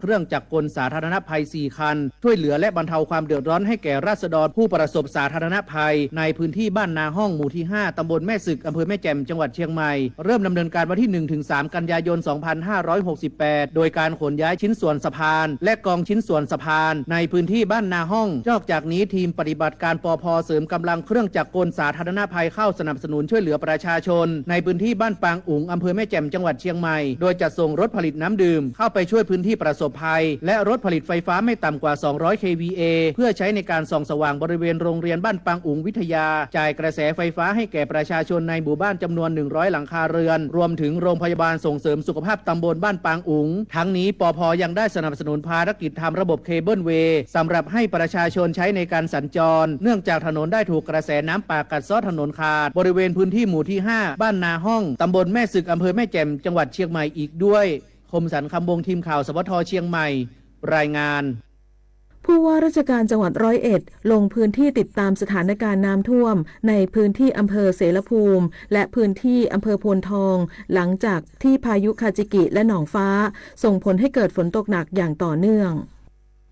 เครื่องจักรกลสาธารณภัย สี่ คัน ช่วยเหลือและบรรเทาความเดือดร้อนให้แก่ราษฎรผู้ประสบสาธารณภัยในพื้นที่บ้านนาห้อง หมู่ที่ ห้า ตำบลแม่สึก อำเภอแม่แจ่ม จังหวัดเชียงใหม่ เริ่มดำเนินการวันที่ หนึ่ง ถึง สาม กันยายน สองพันห้าร้อยหกสิบแปด โดยการขนย้ายชิ้นส่วนสะพาน และกองชิ้นส่วนสะพานในพื้นที่บ้านนาห้อง นอกจากนี้ทีมปฏิบัติการ ปภ เสริมกำลังเครื่องจักรกลสาธารณภัยเข้าสนับสนุนช่วยเหลือประชาชนในพื้นที่บ้านปางอุ๋ง อำเภอแม่แจ่ม จังหวัดเชียงใหม่ โดยจะส่งรถผลิตน้ำดื่มเข้าไปช่วยพื้นที่ประสบภัย และรถผลิตไฟฟ้าไม่ต่ำกว่า สองร้อย เควีเอ เพื่อใช้ในการส่องสว่างบริเวณโรงเรียนบ้านปางอุ๋งวิทยา จ่ายกระแสไฟฟ้าให้แก่ประชาชนในหมู่บ้านจำนวน หนึ่งร้อย หลังคาเรือน รวมถึงโรงพยาบาลส่งเสริมสุขภาพตำบลบ้านปางอุ๋ง ทั้งนี้ ปภ ยังได้สนับสนุนภารกิจทำระบบเคเบิลเวย์ สำหรับให้ประชาชนใช้ในการสัญจร เนื่องจากถนนได้ถูกกระแสน้ำป่ากัดเซาะถนนขาด บริเวณพื้นที่หมู่ที่ ห้า บ้านนาห้อง ตำบลแม่สึก อำเภอแม่แจ่ม จังหวัดเชียงใหม่อีกด้วย คมสันต์ คำวงศ์ ทีมข่าว สวท เชียงใหม่ รายงาน ผู้ว่าราชการจังหวัดร้อยเอ็ด ลงพื้นที่ติดตามสถานการณ์น้ำท่วมในพื้นที่อำเภอเสรภูมิ และพื้นที่อำเภอโพนทอง หลังจากที่พายุคาจิกิและหนองฟ้า ส่งผลให้เกิดฝนตกหนักอย่างต่อเนื่อง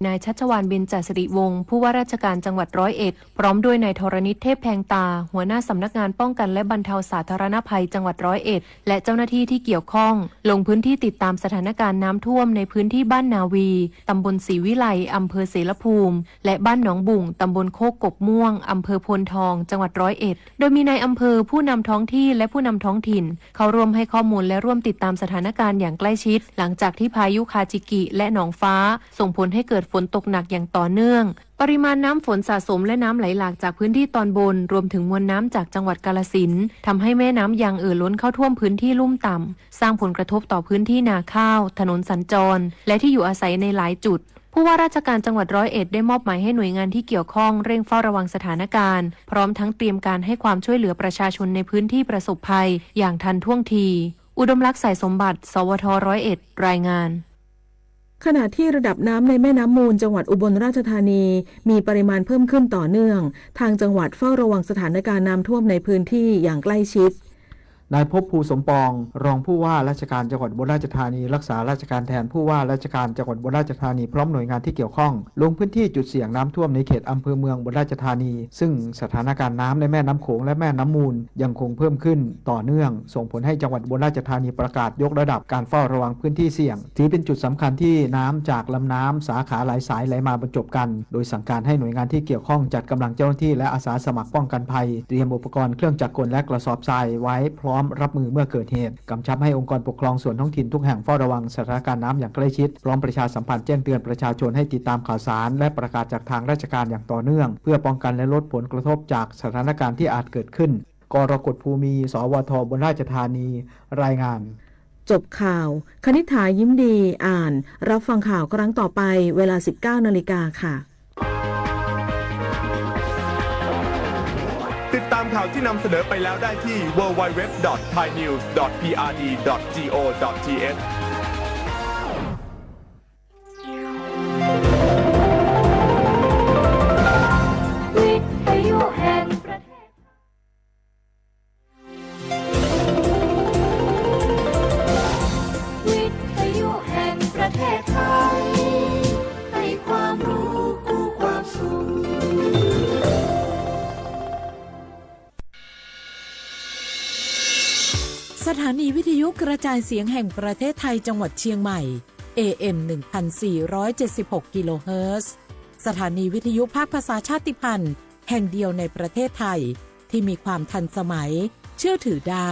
นายชัชวาล เบญจสิริวงศ์ ผู้ว่าราชการจังหวัดร้อยเอ็ด พร้อมด้วยนายธรณิต เทพแพงตา หัวหน้าสำนักงานป้องกันและบรรเทาสาธารณภัยจังหวัดร้อยเอ็ด และเจ้าหน้าที่ที่เกี่ยวข้อง ลงพื้นที่ติดตามสถานการณ์น้ำท่วมในพื้นที่บ้านนาวี ตำบลศรีวิไล อำเภอเสรภูมิ และบ้านหนองบุ่ง ตำบลโคกกบม่วง อำเภอโพนทอง จังหวัดร้อยเอ็ด โดยมีนายอำเภอ ผู้นำท้องที่ และผู้นำท้องถิ่น เข้าร่วมให้ข้อมูลและร่วมติดตามสถานการณ์อย่างใกล้ชิด หลังจากที่พายุคาจิกิและหนองฟ้า ส่งผลให้เกิดฝนตกหนักอย่างต่อเนื่อง ปริมาณน้ำฝนสะสมและน้ำไหลหลากจากพื้นที่ตอนบน รวมถึงมวลน้ำจากจังหวัดกาฬสินธุ์ ทำให้แม่น้ำยังเอ่อล้นเข้าท่วมพื้นที่ลุ่มต่ำ สร้างผลกระทบต่อพื้นที่นาข้าว ถนนสัญจร และที่อยู่อาศัยในหลายจุด ผู้ว่าราชการจังหวัดร้อยเอ็ด ได้มอบหมายให้หน่วยงานที่เกี่ยวข้องเร่งเฝ้าระวังสถานการณ์ พร้อมทั้งเตรียมการให้ความช่วยเหลือประชาชนในพื้นที่ประสบภัยอย่างทันท่วงที อุดมลักษณ์ สายสมบัติ สวท ร้อยเอ็ด รายงาน ขณะที่ระดับน้ำในแม่น้ำมูลจังหวัดอุบลราชธานี มีปริมาณเพิ่มขึ้นต่อเนื่อง ทางจังหวัดเฝ้าระวังสถานการณ์น้ำท่วมในพื้นที่อย่างใกล้ชิด นายภพ ภูสมปอง รองผู้ว่าราชการจังหวัดอุบลราชธานี รักษาราชการแทนผู้ว่าราชการจังหวัดอุบลราชธานี พร้อมหน่วยงานที่เกี่ยวข้อง ลงพื้นที่จุดเสี่ยงน้ำท่วมในเขตอำเภอเมืองอุบลราชธานี ซึ่งสถานการณ์น้ำในแม่น้ำโขงและแม่น้ำมูลยังคงเพิ่มขึ้นต่อเนื่อง ส่งผลให้จังหวัดอุบลราชธานีประกาศยกระดับการเฝ้าระวังพื้นที่เสี่ยง ถือเป็นจุดสำคัญที่น้ำจากลำน้ำสาขาหลายสายไหลมาบรรจบกัน โดยสั่งการให้หน่วยงานที่เกี่ยวข้องจัดกำลังเจ้าหน้าที่และอาสาสมัครป้องกันภัย เตรียมอุปกรณ์เครื่องจักรกลและกระสอบทรายไว้พร้อมรับมือเมื่อเกิดเหตุ กำชับให้องค์กรปกครองส่วนท้องถิ่นทุกแห่งเฝ้าระวังสถานการณ์น้ำอย่างใกล้ชิด พร้อมประชาสัมพันธ์แจ้งเตือนประชาชนให้ติดตามข่าวสารและประกาศจากทางราชการอย่างต่อเนื่อง เพื่อป้องกันและลดผลกระทบจากสถานการณ์ที่อาจเกิดขึ้น กรกฎ ภูมี สวท อุบลราชธานี รายงาน จบข่าว คณิษฐา ยิ้มดี อ่าน รับฟังข่าวครั้งต่อไป เวลา สิบเก้า นาฬิกาค่ะ ติดตามข่าวที่นำเสนอไปแล้วได้ที่ ดับเบิลยู ดับเบิลยู ดับเบิลยู ดอท ไทยนิวส์ ดอท พีอาร์ดี ดอท จี โอ ดอท ที เอช วิทยุแห่งประเทศ วิทยุแห่งประเทศไทย ให้ความรู้คู่ความสุข สถานีวิทยุกระจายเสียงแห่งประเทศไทยจังหวัดเชียงใหม่ เอ เอ็ม หนึ่งพันสี่ร้อยเจ็ดสิบหก กิโลเฮิรตซ์ สถานีวิทยุภาคภาษาชาติพันธุ์แห่งเดียวในประเทศไทย ที่มีความทันสมัย เชื่อถือได้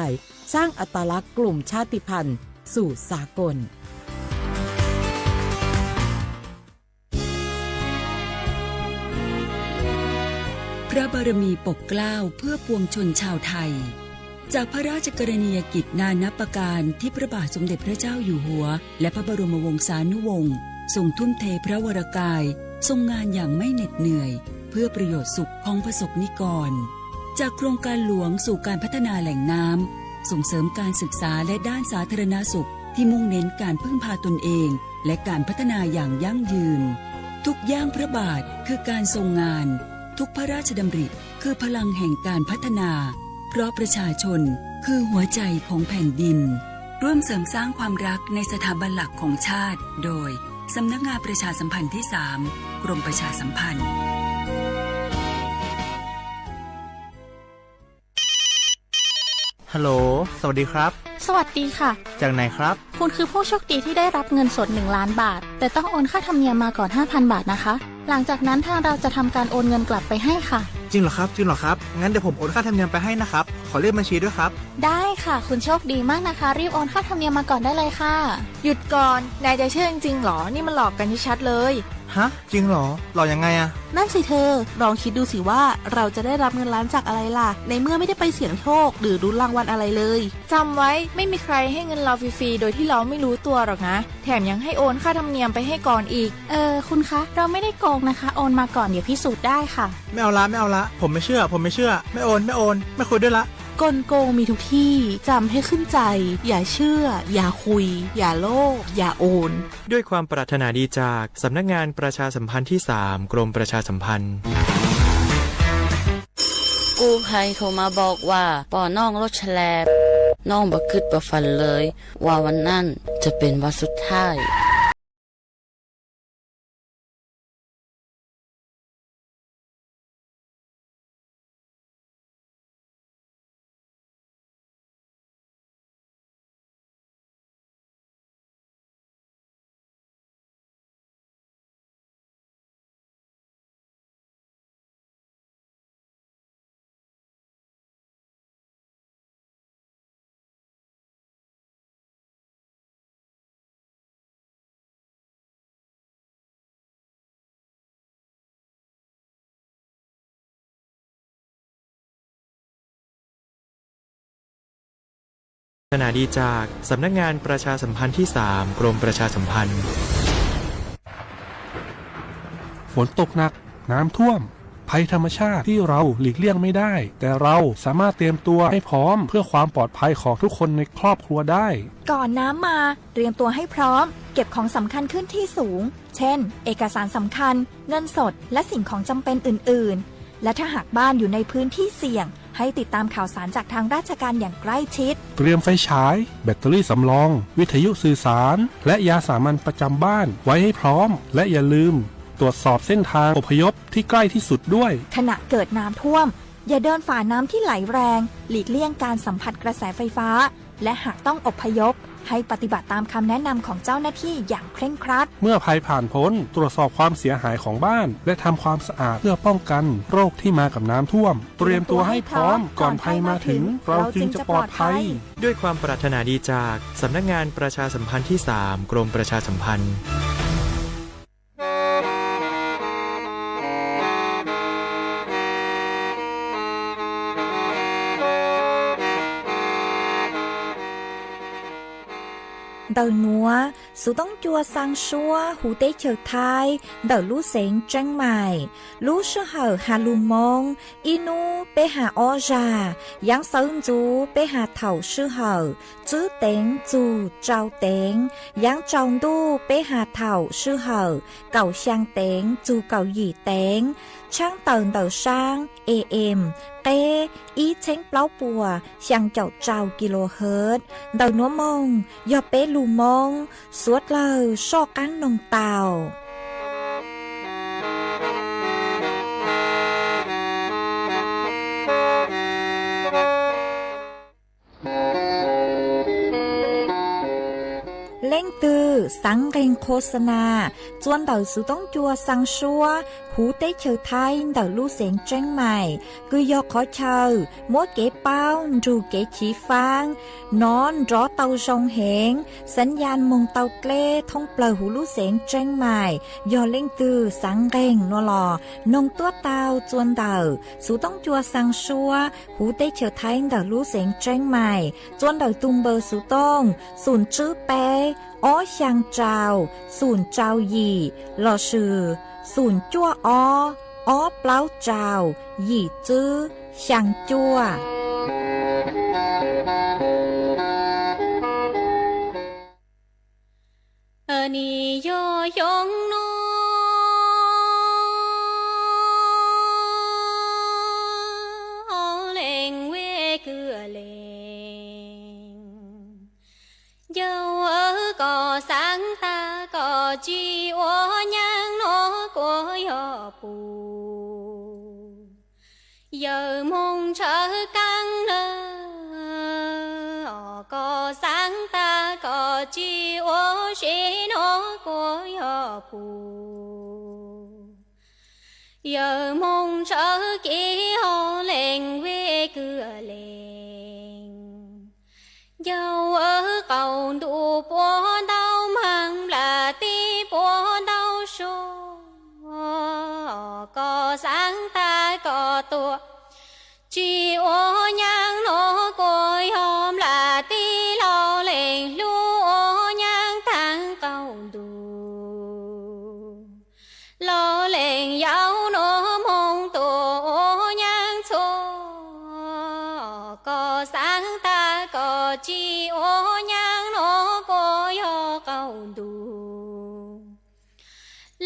สร้างอัตลักษณ์กลุ่มชาติพันธุ์สู่สากล พระบารมีปกเกล้าเพื่อปวงชนชาวไทย จากพระราชกรณียกิจนานับประการที่พระบาทสมเด็จพระเจ้าอยู่หัว และพระบรมวงศานุวงศ์ ทรงทุ่มเทพระวรกาย ทรงงานอย่างไม่เหน็ดเหนื่อย เพื่อประโยชน์สุขของประสบนิกร จากโครงการหลวงสู่การพัฒนาแหล่งน้ำ ส่งเสริมการศึกษาและด้านสาธารณสุข ที่มุ่งเน้นการพึ่งพาตนเอง และการพัฒนาอย่างยั่งยืน ทุกย่างพระบาทคือการทรงงาน ทุกพระราชดำริคือพลังแห่งการพัฒนา เพราะประชาชนคือหัวใจของแผ่นดิน ร่วมเสริมสร้างความรักในสถาบันหลักของชาติ โดย สำนักงานประชาสัมพันธ์ที่สาม กรมประชาสัมพันธ์ ฮัลโหล สวัสดีครับ สวัสดีค่ะ จากไหนครับ คุณคือผู้โชคดีที่ได้รับเงินสดหนึ่งล้านบาท แต่ต้องโอนค่าธรรมเนียมมาก่อนห้าพันบาทนะคะ หลังจากนั้นทางเราจะทำการโอนเงินกลับไปให้ค่ะ จริงเหรอครับ จริงเหรอครับ งั้นเดี๋ยวผมโอนค่าธรรมเนียมไปให้นะครับ ขอเลขบัญชีด้วยครับ ได้ค่ะ คุณโชคดีมากนะคะ รีบโอนค่าธรรมเนียมมาก่อนได้เลยค่ะ หยุดก่อน นายจะเชื่อจริงๆหรอ นี่มันหลอกกันชัดๆเลย ฮะ จริงเหรอ หลอกยังไงอะ นั่นสิเธอ ลองคิดดูสิว่าเราจะได้รับเงินล้านจากอะไรล่ะ ในเมื่อไม่ได้ไปเสี่ยงโชคหรือลุ้นรางวัลอะไรเลย จำไว้ ไม่มีใครให้เงินเราฟรีๆโดยที่เราไม่รู้ตัวหรอกนะ แถมยังให้โอนค่าธรรมเนียมไปให้ก่อนอีก เออ คุณคะ เราไม่ได้โกงนะคะ โอนมาก่อน เดี๋ยวพิสูจน์ได้ค่ะ ไม่เอาละ ไม่เอาละ ผมไม่เชื่อ ผมไม่เชื่อ ไม่โอน ไม่โอน ไม่คุยด้วยละ กลโกงมีทุกที่ จำให้ขึ้นใจ อย่าเชื่อ อย่าคุย อย่าโลภ อย่าโอน ด้วยความปรารถนาดีจากสำนักงานประชาสัมพันธ์ที่สาม กรมประชาสัมพันธ์ กู้ภัยโทรมาบอกว่าปอน้องรถแฉลบ น้องบ่คิดบ่ฝันเลย ว่าวันนั้นจะเป็นวันสุดท้าย ปรารถนาดีจากสำนักงานประชาสัมพันธ์ที่สาม กรมประชาสัมพันธ์ ฝนตกหนัก น้ำท่วม ภัยธรรมชาติที่เราหลีกเลี่ยงไม่ได้ แต่เราสามารถเตรียมตัวให้พร้อมเพื่อความปลอดภัยของทุกคนในครอบครัวได้ ก่อนน้ำมา เตรียมตัวให้พร้อม เก็บของสำคัญขึ้นที่สูง เช่น เอกสารสำคัญ เงินสด และสิ่งของจำเป็นอื่นๆ และถ้าหากบ้านอยู่ในพื้นที่เสี่ยง ให้ติดตามข่าวสารจากทางราชการอย่างใกล้ชิด เตรียมไฟฉาย แบตเตอรี่สำรอง วิทยุสื่อสาร และยาสามัญประจำบ้านไว้ให้พร้อม และอย่าลืมตรวจสอบเส้นทางอพยพที่ใกล้ที่สุดด้วย ขณะเกิดน้ำท่วม อย่าเดินฝ่าน้ำที่ไหลแรง หลีกเลี่ยงการสัมผัสกระแสไฟฟ้า และหากต้องอพยพ ให้ปฏิบัติตามคำแนะนำของเจ้าหน้าที่อย่างเคร่งครัด เมื่อภัยผ่านพ้น ตรวจสอบความเสียหายของบ้าน และทำความสะอาดเพื่อป้องกันโรคที่มากับน้ำท่วม เตรียมตัวให้พร้อม ก่อนภัยมาถึง เราจึงจะปลอดภัย ด้วยความปรารถนาดีจากสำนักงานประชาสัมพันธ์ที่สาม กรมประชาสัมพันธ์ Ntawm nuav, xuv toob cua xaa suab huv teb chaws Thaib ntawm lub xeev Tseeb Maim. Lub sij hawm has lug Moob, ib nub peb has ob zag, yaav xawv ntxuv peb has thaum sij hawm tswb teev txug tsau teev, yaav tsaus ntuj peb has thaum sij hawm kaum xyaa teev txug kaum yim teev, tshaab tawm ntawm saab A M, qeb ib txheeb plaub puas xyaa caum rau kilohertz. Ntawm nuav moog yog peb lug Moob, suav dlawg soj qaab noog tau. Leej twg xaav nqeeg khos nas txua ntawm xuv toob cua xaa suab huv teb chaws Thaib ntawm lub xeev Tseeb Maim, kws yog qhov chaw muab kev paub nrug kev chiv faab, nov nrov tau zoo heev, xaav yaj moog tau dleb thoob plawg huv lub xeev Tseeb Maim. Yog leej twg xaav nqeeg nuav los noog tuab tau txua ntawm xuv toob cua xaa suab huv teb chaws Thaib ntawm lub xeev Tseeb Maim, txua ntawm tug npawb xuv tooj xum tswb peb ob xyaa rau xum rau yim lossis xum cuaj ob ob plaub rau yim tswb xyaa cuaj. Nws yog xyoo no leej wb kws leej, yog kom xaav tag kom tsis Ua nyaab nuav kuas yog pum yawg moog tshawb kaab nawb, koj xaav tag koj tsi ua si nuav kuas yog pum yawg moog tshawb kiv hov leeg vij kwv leej. Yawg qaug ntuj puab ntau, maag nplas tib puab ntau sua, koj xaav tag koj tuaj tsi ua nyaab nuav kuas yog nplas tib lug leeg lug ua nyaab taag qaug ntuj. Lug leeg yau nuav moog tuaj ua nyaab txhua, koj xaav tag koj tsi ua nyaab nuav kuas yog qaug ntuj.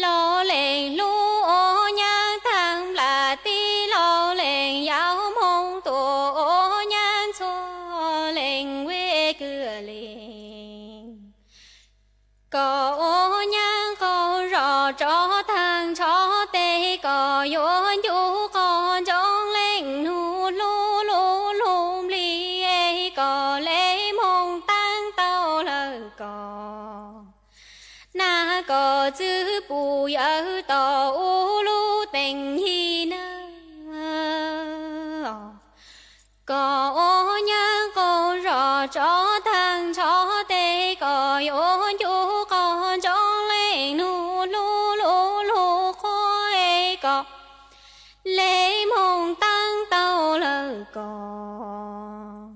Lug leeg lug ua nyaab taag nplas tib lug leeg yau moog tuaj ua nyaab txhua leeg vij kwv leej. Koj ua nyaab qaug zog tsov taag tsov tes, koj yuav ncu qog ntsoov leej nug lug lug lug nplig es koj le moog taab tau lawm koj. Nag koj txwv pum yawg tom u lub teej hib nawb. Koj ua nyaab qaug zog tsov taag tsov tes, koj yuav ncu qog ntsoov leej nug lug lug lug qhuav es koj le moog taab tau lawm koj.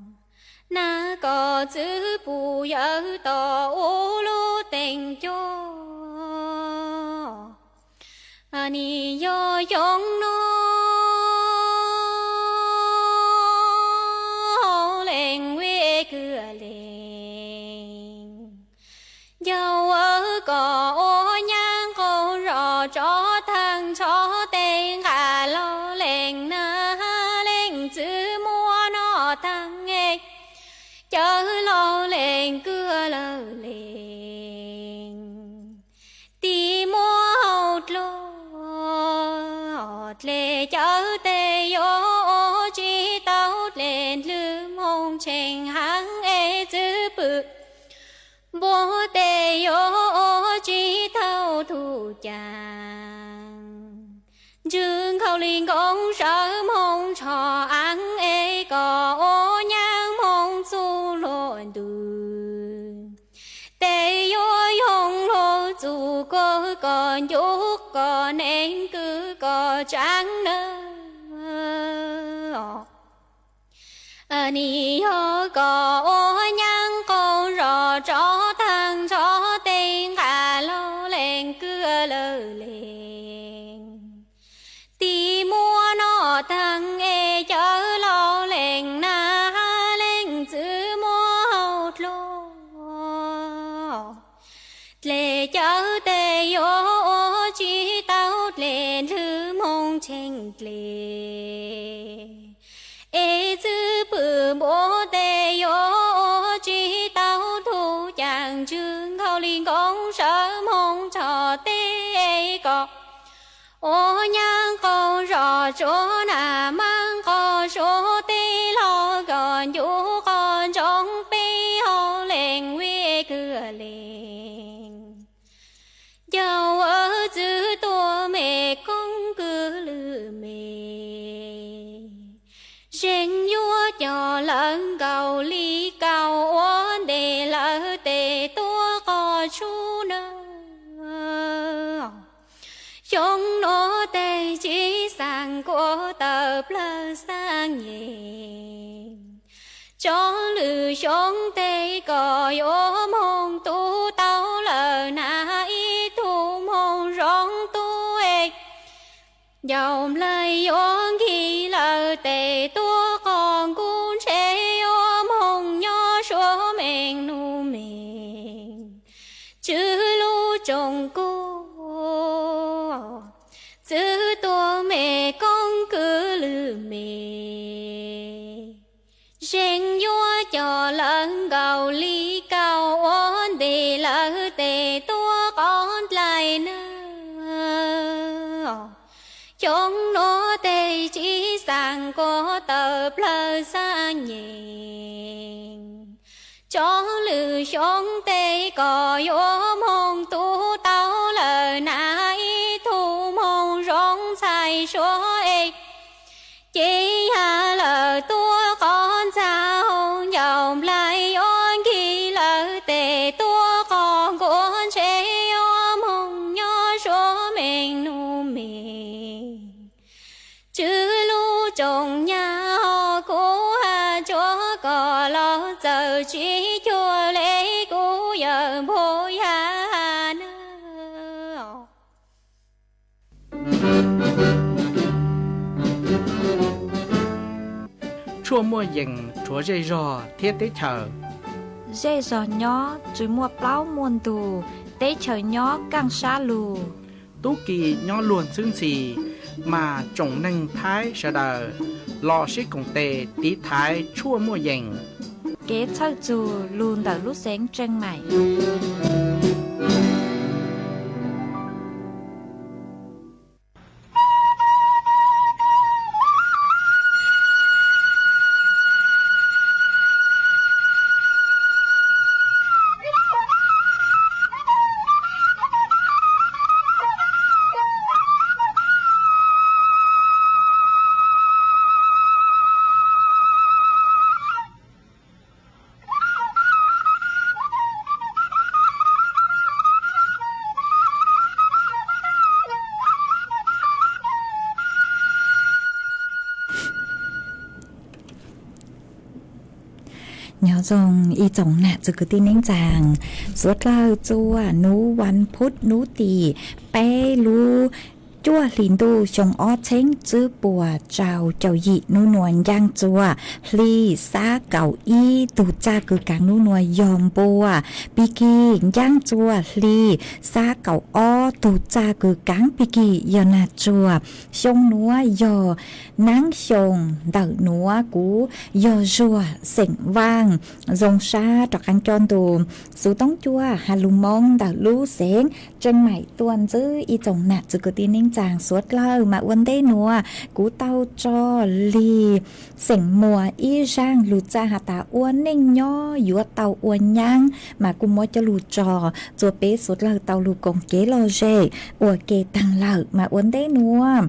Nag koj txwv pum yawg tom u lub teej cuab. Nim yog xyoo nuav leej vij kwv leej, yawg koj ua nyaab qaug zog tsov taag tsov tes, nqa lug leej nag leej txwv muab noj taag es cawv lug leej kwv lawm leej. Tim muab hau dlua dle cawv tes yuav ua tsi tau dle ndlwg moog tsheej haav es txwv pwm npua tes yuav ua tsi tau tug caag. Ntswg nkhaus li nkoob sawv moog tsho aav es koj ua nyaab moog txug luag ntug tes yuav yoog luag txug koj, koj ncu koj neeg kwv koj tsaav nawb. Nim yog koj ua nyaab qaug zog tsov taag tsov tes, nqa lug leej kwv lawm leej. Tim muab noj taag es cawv lug leej nag leej txwv muab hau dlua dle cawv tes yuav ua tsi tau dle ndlwg moog tsheej dle es txwv pwm npua tes yuav ua tsi tau tug caag. Ntswg nkhaus li nkoob sawv moog tsho tes es koj ua nyaab qaug zog tsov nag maab qog suav teb lug, koj ncu qog ntsoov peb hov leej vij kwv leej. Yawg txwv tuaj me koob kwv lwm me, zeeg yuav coj lawv nkaus li kaus ua ntej lawv tes tuaj qog tshub nawb. Xyoo nuav tes tsi xaam kuas tawm plawg xaab nyem, tso lwm xyoo tes koj yuav moog tu tau lawm nag ib tug moog zoo tub es ncauj nplaig yuav nkig lawm tes tuaj qog nkub ntshe yuav moog nyob suav meej nub meej tswv lub tsoom kuj. Txwv tuaj me koob kwv lwm me, zeeg yuav coj lawv nkaus li kaus ua ntej lawv tes tuaj qog dlaim nawb. Xyoo nuav tes tsib xaam kuas tawm plawg xab nyem, tsob lwm xyoo tes kos yuav moog tu tau lawm na, ib tug moog zoo ntxhais suav es ces yog lawm tuaj qhov ntxag hauv ncaus nplaig yuav nkig lawm tes tuaj qhov nkuaj ntshe yuav moog nyob suav meej num meej. Tswv lub tsoom nyab hos kuv has tsuav koj los txawm tsis cuag le kuv yawm npua yaj na. Tshuaj muaj yees rhuav zej zog thiab teb chaws. Zej zog nyob tsis muaj plaub muaj ntug, teb chaws nyob kaaj sab lug. Tub ki nyob luag ntxhwb ntxhi, mas tsoom neeg Thaib sawv daws los sib koom tes tiv thaiv tshuaj muaj yees. Kev txhawj txug lug ntawm lub xeev Tseej Maim. Nyob zoo ib tsoom nam txwv kwv tij neej tsaa, suav dlawg txua nuav vas phuv nuav tim peb lub cuaj hli ntuj xyoo ob txheeb tswb puas rau caum yim, nub nuav ncaaj txua hli xab kaum ib, tug txaj kws kaav nub nuav yog npua. Pig kig ncaaj txua hli xab kaum ob, tug txaj kws kaav pig kig yog nag tsuag. Xyoo nuav yog naab xyoo ntawm nuav kuv yog zuag xeem Vaaj, zoo sab rov qaab coj ntu xuv toob cua has lug Moob ntawm lub xeev Tseej Maim tuaj ntsib ib tsoom nam txwv kwv tij neej tsaa suav dlawg. Mas ua ntej nuav kuv tau tso li xeem Muas ib zaaj lug txaj has tas ua neej nyob yuav tau ua nyaab, mas kuj muab coj lug tso txua peb suav dlawg tau lug koom kev lom zem ua ke taag lawm. Mas ua ntej nuav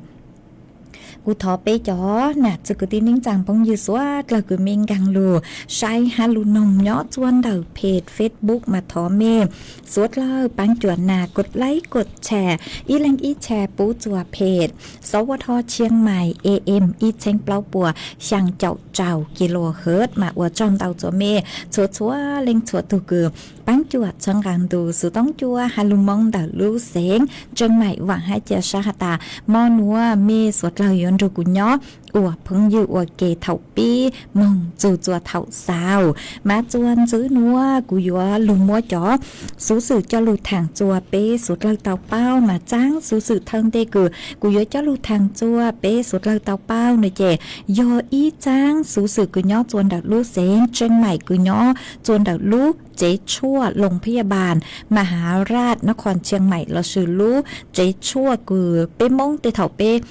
kuv thov peb cov nam txwv kwv tij neej tsaa phooj ywg suav dlawg kws mej nkaag lug saib hab lug noog nyob txua ntawm page Facebook mas thov mej suav dlawg paab cuam nas kos like kos share, ib leeg ib share pub txua page Sov Ua Dho Chiang Mai A M ib txheeb plaub puas xyaa caum rau kilohertz. Mas ua tsaug ntau txua mej txhua txhua leej txhua tug kws paab cuam txhawb nqaa ntu xuv toob cua has lug Moob ntawm lub xeev Tseej Maim. Vaam hab ca sab has tas mo nuav mej suav dlawg yuav nrug kuv nyob ua phooj ywg ua ke thaum pib moog txug txua thaum xaus. Mas txua ntxiv nuav kuv yuav lug muab cov xuv xwm coj lug thaam txua peb suav dlawg tau paub. Mas txaab xuv xwm thawj ntej kws kuv yuav coj lug thaam txua peb suav dlawg tau paub nuav ces yog ib txaab xuv xwm kws nyob txua ntawm lub xeev Tseej Maim kws nyob txua ntawm lub tsev tshuaj Loos Phab Yaj Npaas Mas Has Raj Nab Khos Tshiang Maim lossis lub tsev tshuaj kws peb Moob tej thaum peb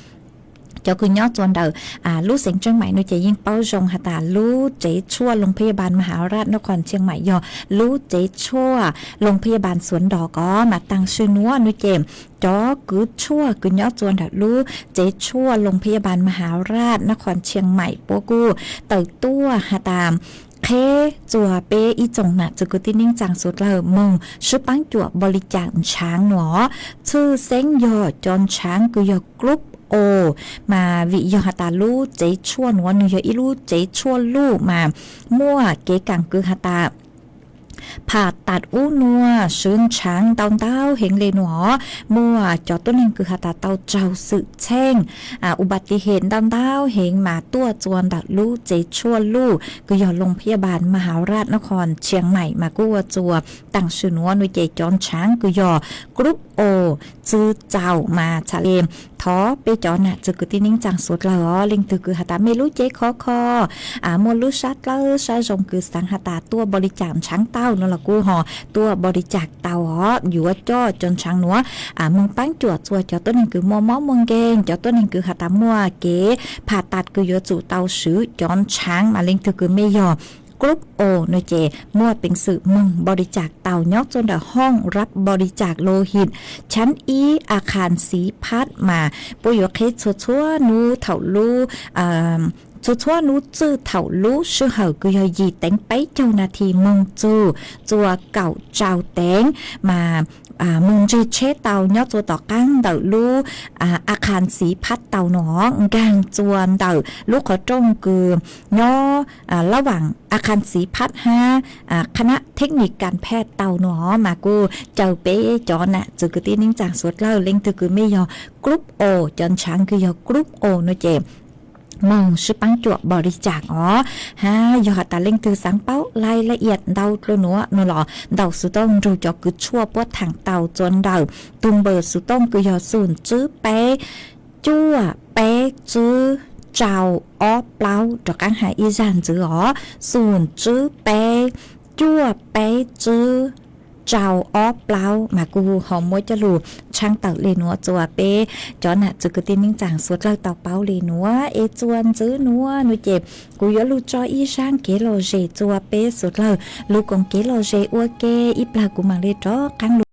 cov kws nyob txua ntawm lub xeev Tseej Maim nuav ces yeej paub zoo has tas lub tsev tshuaj Loos Phab Yaj Npaas Mas Has Raj Nab Khos Tshiang Maim yog lub tsev tshuaj Loos Phab Yaj Npaas Suav Ndos ko. Mas taag sim nuav nuav ces cov kws tshuaj kws nyob txua ntawm lub tsev tshuaj Loos Phab Yaj Npaas Mas Has Raj Nab Khos Tshiang Maim puab kuj tawm tuaj has tas qheb txua peb ib tsoom nam txwv kwv tij neej tsaa suav dlawg moog sib paab cuam npaum li cas ntshaav nuav. Txhij xeeb yog cov ntshaav kws yog group O, mas vim yog has tas lub tsev tshuaj nuav nwg yog ib lub tsev tshuaj luj mas muaj kev kaam kws has tas phas tas ub nuav swv ntshaav ntau ntau heev le nuav. Muaj cov tuab neeg kws has tas tau raug xwm txheej u ba ti hem ntau ntau heev mas tuaj txua ntawm lub tsev tshuaj luj kws yog Loos Phab Yaj Npaas Mas Has Raj Nab Khos Tshiang Maim mas kuj ua txua taag sim nuav nuav ces cov ntshaav kws yog group o txwv txaus mas txham le thov peb cov nam txwv kwv tij neej tsaa suav dlawg os, leej twg kws has tas mej lub cev khov kho, muaj lub sab dlawb sab zoo kws xaav has tas tuaj npaus li cas ntshaav tau no los kuj ho tuaj npaus li cas tau os. Yuav coj cov ntshaav nuav moog paab cuam txug cov tuab neeg kws muaj mob muaj nkeeg, cov tuab neeg kws has tas muaj kev pham tas kws yuav tsum tau swv cov ntshaav mas leej twg kws mej yog group o no ces muaj peev xwm moog npaus li cas tau nyob txug ntawm hooj rab npaus li cas loo him chab ib a khas xiv phab mas puab yuav qheb txhua txhua nub thaum lub txhua txhua nub txwj thaum lub sij hawm kws yog yim teev peb caug nas this moog txug txua kaum rau teev mas moog ntseg tsheb tau nyob txua tom qaab ntawm lub a khas xiv phab tau no, nkaag txua ntawm lub qhov rooj kws nyob lab vaam a khas xiv phab hab kha nab theb nis kas phaj tau no mas kuj caw peb cov nam txwv kwv tij neej tsaa suav dlawg leej twg kws mej yog group o, cov ntshaav kws yog group o no ces moog sib paab cuam npaus li cas os. Hab yog has tas leej twg xaav paub laj laj iam ntau dlua nuav no los ntaus xuv tooj nrug cov kws tshuaj puab thaam tau txua ntawm tug npawb xuv tooj kws yog xum tswb peb cuaj peb tswb rau ob plaub rov qaab has ib zag ntxiv os, xum tswb peb cuaj peb tswb rau ob plaub mas kuj ho muab coj lug tshaab tawm le nuav txua peb cov nam txwv kwv tij neej tsaa suav dlawg tau paub le nuav. Es txua ntxiv nuav no ces kuv yuav lug tso ib zag kev lom zem txua peb suav dlawg lug koom kev lom zem ua ke, ib plag kuv maam le rov qaab lug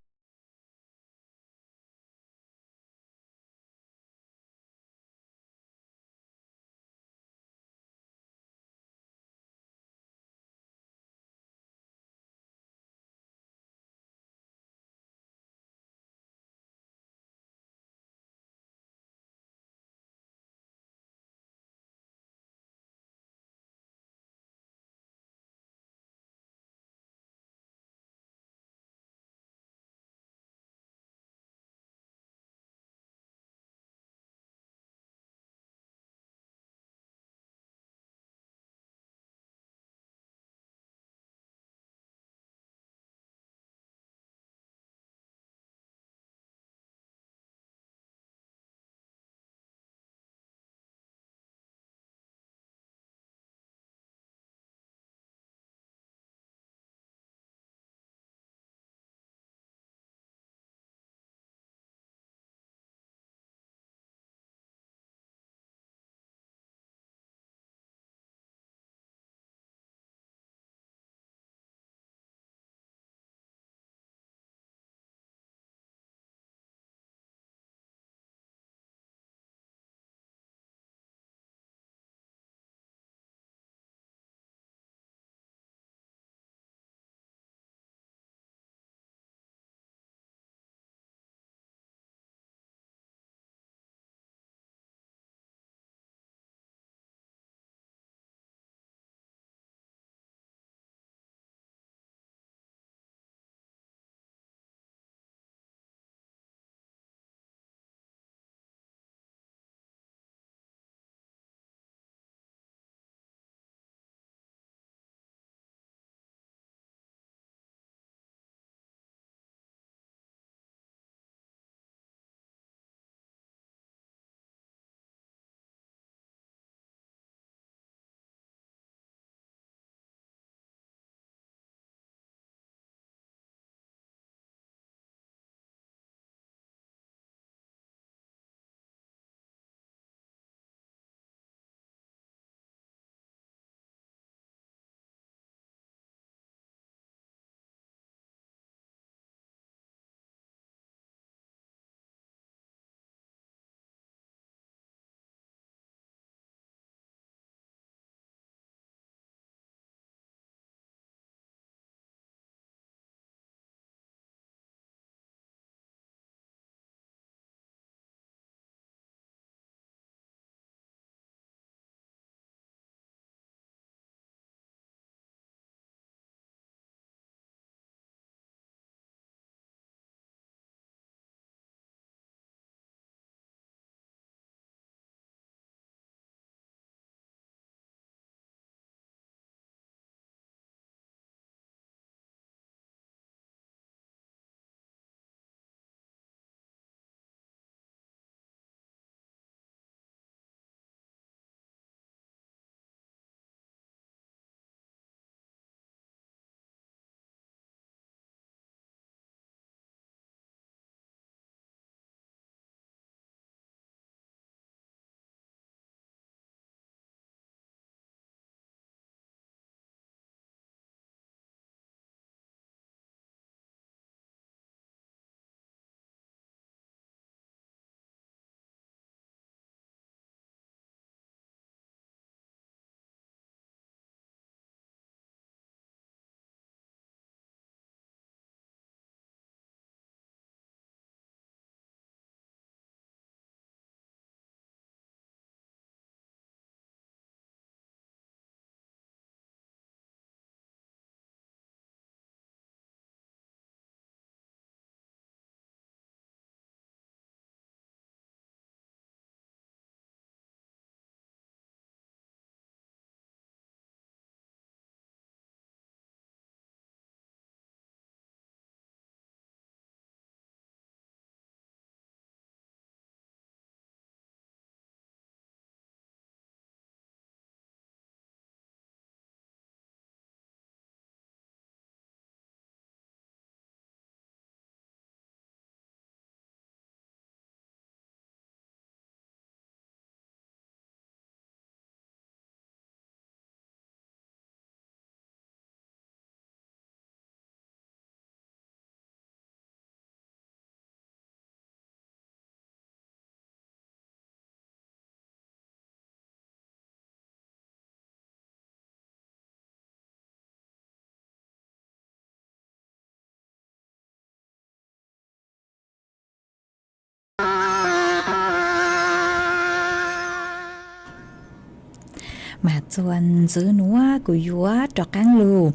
Mas txuas ntxiv nuav kuv yuav rov qaab lug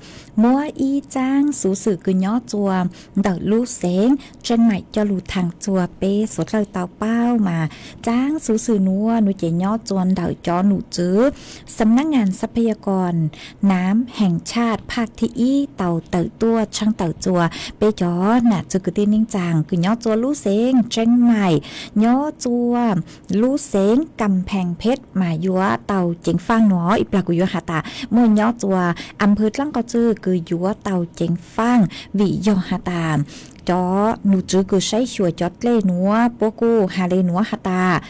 muab ib txaab xuv xwm kws nyob txuas ntawm lub xeev Tseeb Maim coj lug thaam txuas peb suav dlawg tau paub. Mas txaab xuv xwm nuav, nuav ces nyob txuas ntawm cov num tswv Xam nab ngas xab phab yas koos nam heem tshaj phaaj thib ib tau tawm tuaj tshaab tawm txuas peb cov nam txwv kwv tij neej tsaa kws nyob txuas lub xeev Tseeb Maim, nyob txuas lub xeev Kam Pheej Pheb mas yuav tau ceev faaj nuav. Ib plag kuv yuav has tas muaj nyob txuas a phw dlaab qhov txwg kws yuav tau ceev faaj vim yog has tas cov num tswv kws saib xyuas cov dlej nuav puab kuj has le nuav has tas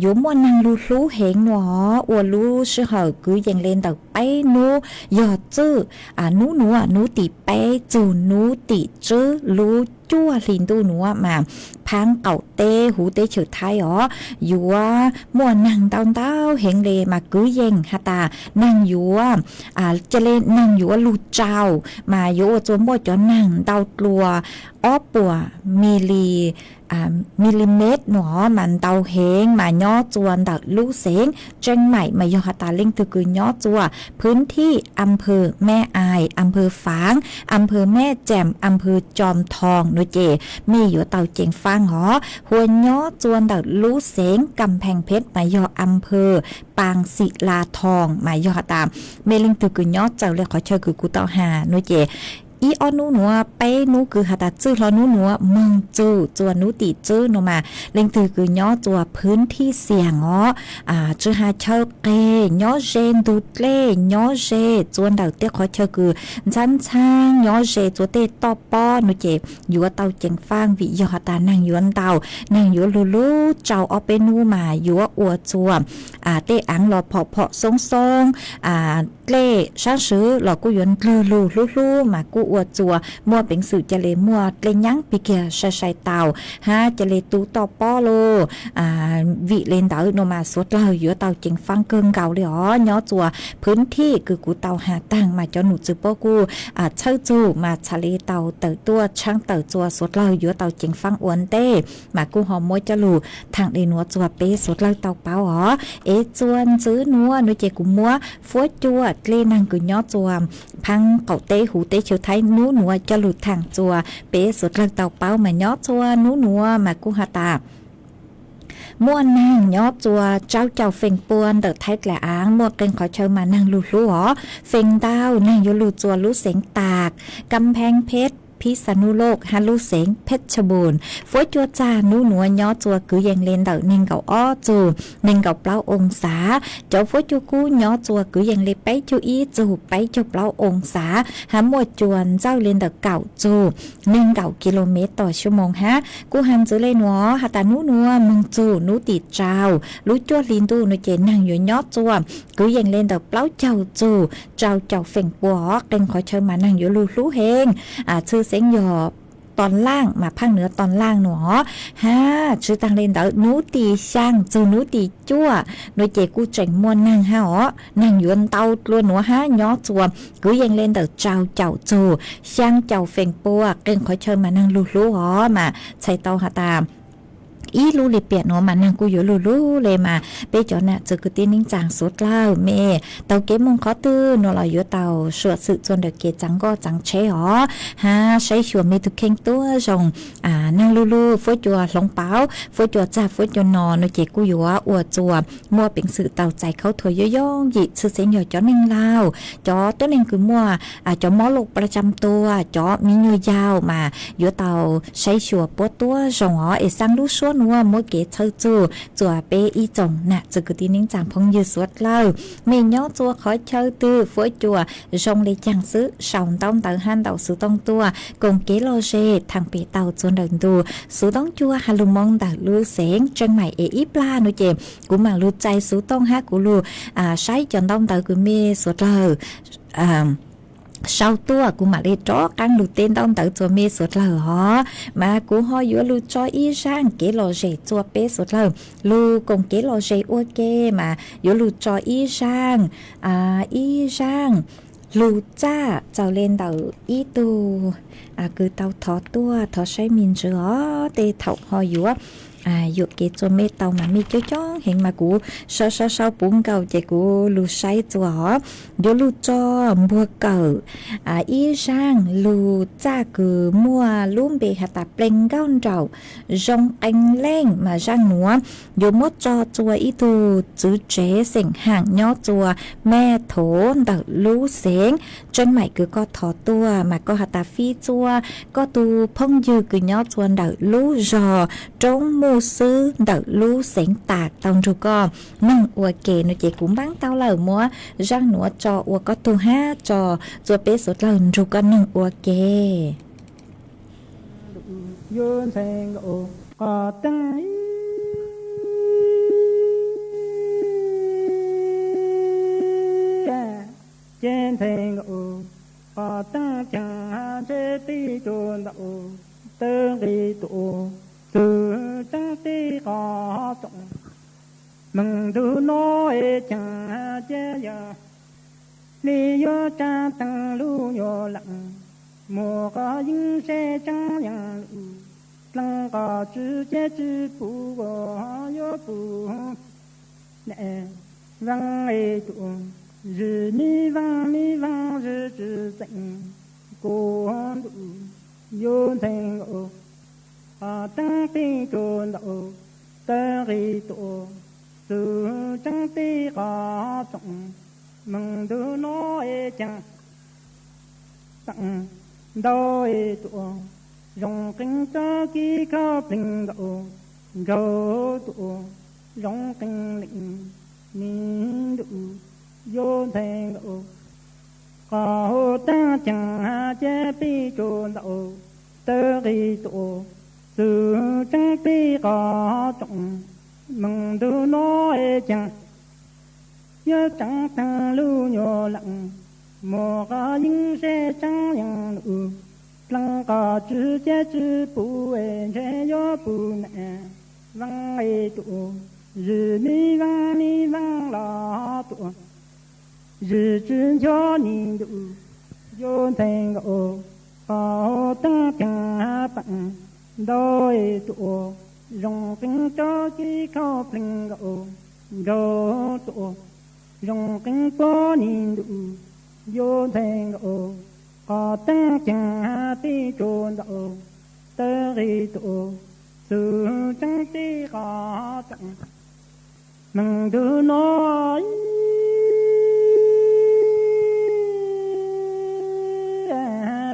yuav muaj naag lug hlub heev nuav, ua lub sij hawm kwv yees le ntawm peb nub, yog txwj nub nuav nub tim peb txug nub tim tswb lub cuaj hli ntuj nuav mas phaab qaum teb huv teb chaws Thaib os, yuav muaj naag ntau ntau heev le mas kwv yees has tas naag yuav ca le naag yuav lug tsaus mas yuav ua txuas muaj cov naag ntau dlua ob puas mili milimev nuav mas ntau heev mas nyob txuas ntawm lub xeev Tseeb Maim mas yog has tas leej twg kws nyob txuas phwv thij a phw Meb Ais, a phw Faav, a phw Meb Tseem, a phw Coo Thoo nuav ces mej yuav tau ceev faaj os. Hos nyob txuas ntawm lub xeev Kam Pheej Pheb mas yog a phw Paa Xim La Thoo mas yog has tas mej leej twg kws nyob txawv le qhov chaw kws kuv tau has nuav ces ib ob nub nuav peb nub kws has tas txwj hlo nub nuav moog txug txuas nub tim tswb nuav mas leej twg kws nyob txuas phwv thij Xias os, tsi has chaw qeg, nyob ze ntug dlej, nyob ze txuas ntawm tej qhov chaw kws ntxhab ntxhaab, nyob ze txuas tej toj pob nuav ces yuav tau ceev faaj vim yog has tas naag yuav ntau, naag yuav lug lug tsaus ob peb nub mas yuav ua txuas tej aav los phom phom xoob xoob, dlej saab swv los kuj yuav ndlwg lug hlub hlub mas kuj ua txuas muaj peev xwm ca le muaj dlej nyaab pig kiag sai sai tau hab ca le tu toj pob lauj. Vim le ntawd nuav mas suav dlawg yuav tau ceev faaj kawg nkaus le os. Nyob txuas phwv thij kws kuv tau has taag mas cov num tswv puab kuj txhawj txug mas txhad le tau tawm tuaj tshaab tawm txuas suav dlawg yuav tau ceev faaj ua ntej mas kuj ho muab coj lug thaam le nuav txuas peb suav dlawg tau paub os. Es txuas ntxiv nuav nuav ces kuv muab fuab cua dlej naag kws nyob txuas phaab qaum teb huv teb chaws Thaib nub nuav coj lug thaam txuas peb suav dlawg tau paub mas nyob txuas nub nuav mas kuj has tas muaj naag nyob txuas tsau caum feem pua ntawm Thaib dlaim aav, muaj qee qhov chaw mas naag lug hlub os. Feem ntau naag yuav lug txuas lub xeev Tas, Kam Pheej Pheb, Phib Xa Nuj Loj hab lub xeev Pheb Tsha Npum. Fuab cua txag nub nuav nyob txuas kwv yees le ntawm neeg nkaum ob txug neeg nkaum plaub oo xav. Cov fuab cua kub nyob txuas kwv yees le peb caug ib txug peb caug plaub oo xav, hab muaj cua ntxawj le ntawm kaum txug neeg nkaum kilomev toj xyoo moos hab. Kuj has ntxiv le nuav has tas nub nuav moog txug nub tim tsau lub cuaj hli ntuj nuav ces naag yuav nyob txuas kwv yees le ntawm plaub caug txug tsau caum feem pua os. Qee qhov chaw mas naag yuav lug hlub heev, tshwj xeeb yog Toj Laaj mas phaaj nuav Toj Laaj nuav os. Hab tsi taag le ntawd nub tim xyaa txug nub tim cuaj nuav ces kuj tseem muaj naag hab os. Naag yuav ntau dlua nuav hab nyob txuas kwv yees le ntawm tsau caum txug xyaa caum feem pua. Qee qhov chaw mas naag lug hlub os mas txhais tau has tas ib lub le piam nuav mas naag kuj yuav lug hlub le mas peb cov nam txwv kwv tij neej tsaa suav dlawg mej tau kev moog qhov twg nuav los yuav tau suam xwm txuas ntawm kev txaav nkoj txaav tsheb os hab saib xyuas mej tug kheej tuab zoo. Naag lug lug fuab cua hloov pauv, fuab cua txag fuab cua no nuav ces kuj yuav ua txuas muaj peev xwm tau txais khaub thuas yooj yooj yim, tshwj xeeb yog cov neeg laug, cov tuab neeg kws muaj cov mob loj pla tsam tua, cov miv nyuas yaus mas yuav tau saib xyuas puab tuab zoo os. Es xaa lub suab nuav muab kev txhawj txug txuas peb ib tsoom nam txwv kwv tij neej tsaa phooj ywg suav dlawg, mej nyob txuas qhov chaw twg fuab cua zoo le caag xwb sau ntaub ntawv hab ntaus xuv tooj tuaj koom kev lom zem thaam pem tau txuas ntawm ntu xuv tooj cua has lug moo ntawm lub xeev Tseeb Maim es ib plag nuav ces kuv maam lug txais xuv tooj hab kuv lug saib cov ntaub ntawv kws mej suav dlawg sau tuaj, kuv maam le rov qaab lug teb ntaub ntawv txuas mej suav dlawg hov. Mas kuv ho yuav lug tso ib zaaj kev lom zem txuas peb suav dlawg lug koom kev lom zem ua ke mas yuav lug tso ib zaaj, ib zaaj lug txaj txaus le ntawm ib tug kws tau thov tuaj, thov saib me ntsis os. Tej thaum ho yuav yuam kev txua me tau mas me coob coob heev mas kuv sau sau sau puv nkaus ces kuv lug saib txua os. Yuav lug tso npuag kawm ib zaaj lug txaj kws muaj lub npe has tas Plees Nkauj Nraum Zoo Qee Leej mas zaaj nuav yuav muab tso txua ib tug txwv tsev xeem haam nyob txua Mej Thov ntawm lub xeev Tseeb Maim kws koj thov tuaj mas koj has tas fij txua koj tug phooj ywg kws nyob txua ntawm lub zog Roob Muj Xwb ntawm lub xeev Tas tau nrug koj noog ua ke no ces kuv npaab tau lawm muab zaaj nuav tso ua koj tug hab tso txua peb suav dlawg nrug koj noog ua ke. Yuav ntxhee nkaus qhov teeb ces ntxhee nkaus qhov teeb ceeb ntshe pib tsuas ntawm tawb nqis tuaj txug tseeb tib qhov tsoom. Meej ntug no es ceeb ces yog li yuav tsaab teeg lub nyuas leej muaj qhov yeeb seb tseeb yeej lug dleeg qhov tswv ces tswv puv yuav puv ne. Vaaj es tuaj zwm mi vaaj mi vaaj zwm tswv txeem kuv ntuj yuav ntxhee nkaus qhov teeb pib tsuas ntawm tawb nqis tuaj txug tseeb tib qhov tsoom. Meej ntug no es ceeb teeb ntau es tuaj zoo qee tsob kib khau pleeg nkaus nraug tuaj zoo qee leej mi ntuj yuav ntxhee nkaus qhov teeb ceeb ces pib tsuas ntawm tawb nqis tuaj txug tseeb tib qhov tsoom. Meej ntug no es ceeb yuav tsaab teeg lub nyuas leej muaj qhov yeeb seb tseeb yeej lug dleeg qhov tswv ces tswv puv es ntshe yuav puv ne. Vaaj es tuaj zwm mi vaaj mi vaaj los tuaj zwm tswv ncho ni ntuj yuav ntxhee nkaus qhov teeb ceeb peem ntau es tuaj zoo qee tsob kib khau pleeg nkaus nraug tuaj zoo qee puab ni ntuj yuav ntxhee nkaus qhov teeb ceeb pib tsuas ntawm tawb nqis tuaj txug tseeb tib qhov tsoom. Meej ntug no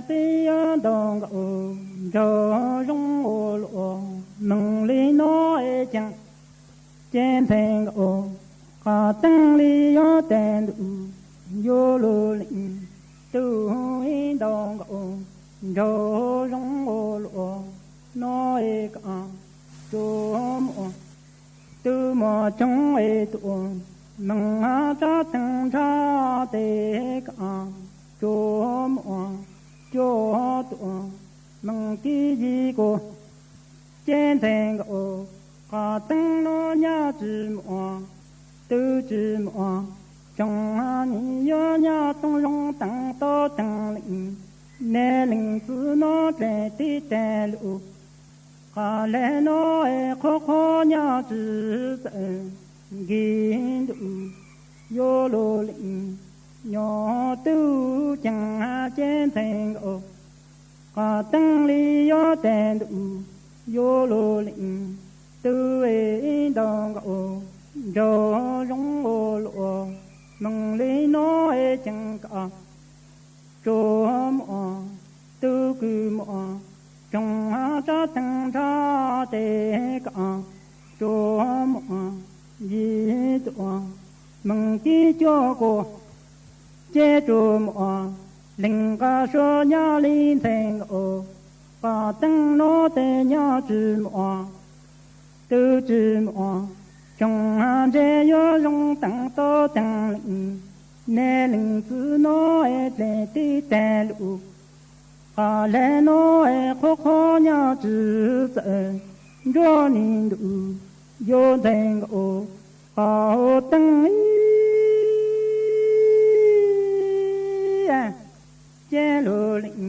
peb yuav ntau nkaus nraug zoo ua luaj. Meej li no es ceeb ces ntxhee nkaus qhov teeb li yuav tes ntuj yuav lug leej tug ib ntau nkaus nraug zoo ua luaj. No es kom tsuas muaj tug muaj coob es tuaj meej tsob teeb ntsha tes kom tsuas muaj cuaj tuaj meej kib yig kuas ces ntxhee nkaus qhov teeb no nyaj tsi muaj tug tsi muaj coob ni yuav nyaj tooj zoo teeb tau teeb leej nej leej txwv no dlej tib teg lug. Qhov le no es qhuav qhuav nyaj tsi txawm nkig ntuj yuav lug leej nyob tug ceeb ces ntxhee nkaus qhov teeb li yuav tes ntuj yuav lug leej tug ib ntau nkaus nraug zoo ua luaj. Meej li no es ceeb kom tsuas muaj tug kws muaj coob tsob teeb ntsha tes kom tsuas muaj yig tuaj meej kib cuaj kuas ces tsuas muaj leej nqa suav nyaj li ntxhee nkaus qhov teeb no tes nyaj tsi muaj tug tsi muaj coob ntshe yuav zoo teeb tau teeb leej nej leej txwv no es dlej tib teg lug. Qhov le no es qhuav qhuav nyaj tsi txawm nruab ni ntuj yuav ntxhee nkaus qhov teeb ces lug leej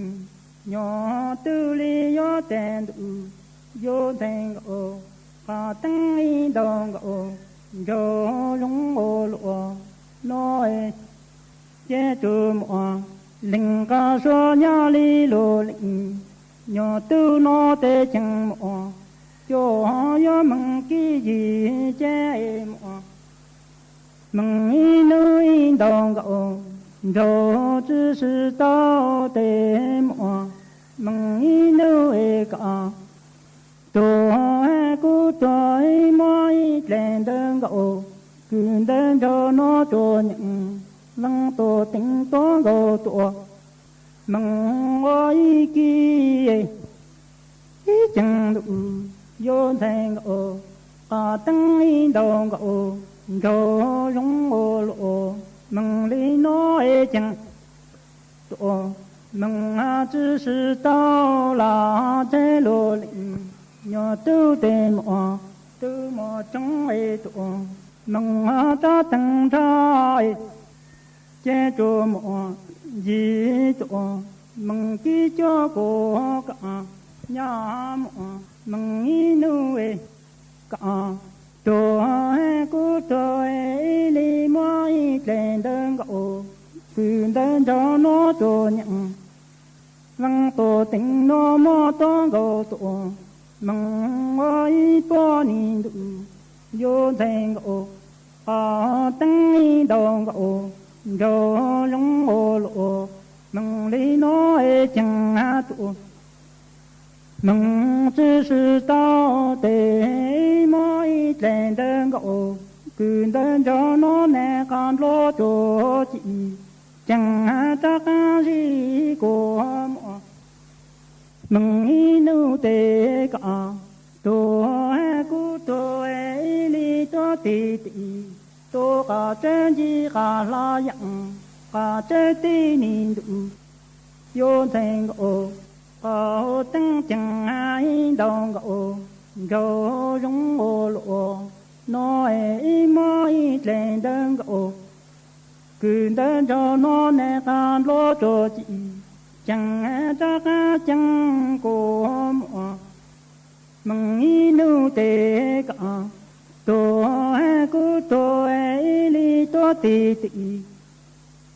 nyob tug li yuav tes ntuj yuav ntxhee nkaus Qas teeb ib ntaus nkaus, nraug zoo ua luaj no, ces tsuas muaj leej qas suab nyab li lus leej, nyuag tub no tes cheem muaj, cuaj yuav meej kib yig ces muaj. Meej ib hnub ib ntaus nkaus, nraug tsi sib tau tes muaj, meej ib hnub es kam tuag, kuv tuag ib hmos ib dlaim ntawd nkaus, kws ntawd nraug no tsuas nyeem, leej tuam teev tuab nkaus tuaj, meej ua ib kib ib ceeg ntuj, yuav ntxhais nkaus, qas teeb ib ntaus nkaus, nraug zoo ua luaj, meej li no es ceev tuaj, meej tsi sib tau los teb lus leej, nyuag tub tes muaj, tub muaj coob es tuaj, meej rab teeg nrag, ces tsuas muaj yig tuaj, meej kib cuab kuv kam, nyab muaj meej ib hnub es kam tuag, kuv tuag ib li hmos ib dlaim ntawd nkaus, kws ntawd nraug no tsuas nyeem, leej tuam teev no muab tuab nkaus tuaj, meej ua ib puag nim ntuj, yuav ntxhais nkaus, qas teeb ib ntaus nkaus, nraug zoo ua luaj, meej li no es ceev tuaj, meej tsi sib tau tes ib hmos ib dlaim ntawd nkaus, kws ntawd nraug no nws qas nplo tsuas ci, ceev rov qab zib kuv muaj, meej ib hnub tes kam tuag, kuv tuag ib li tuab tig tim, tuab qas tsawb ncig qas hla yeem, qas tsawb tib nim ntuj, yuav ntxhais nkaus, qas teeb ceev ib ntaus nkaus, nraug zoo ua luaj no, ib hmos ib dlaim ntawd nkaus, kws ntawd nraug no nws qas nplo tsuas ci, ceev rov qab ceev kuv muaj, meej ib hnub tes kam tuag, kuv tuag ib li tuab tig tim,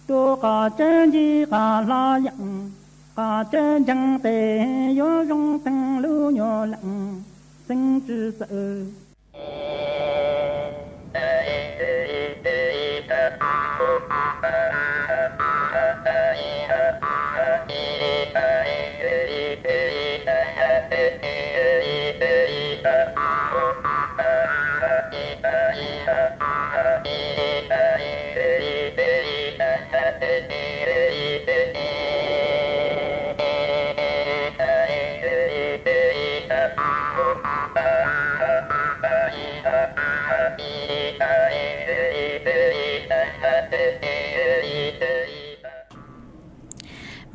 tuab qas tsawb ncig qas hla yeem, qas tsawb ntseeg tes yuav zoo teev lub nyuag leej, xeeb tsi txawj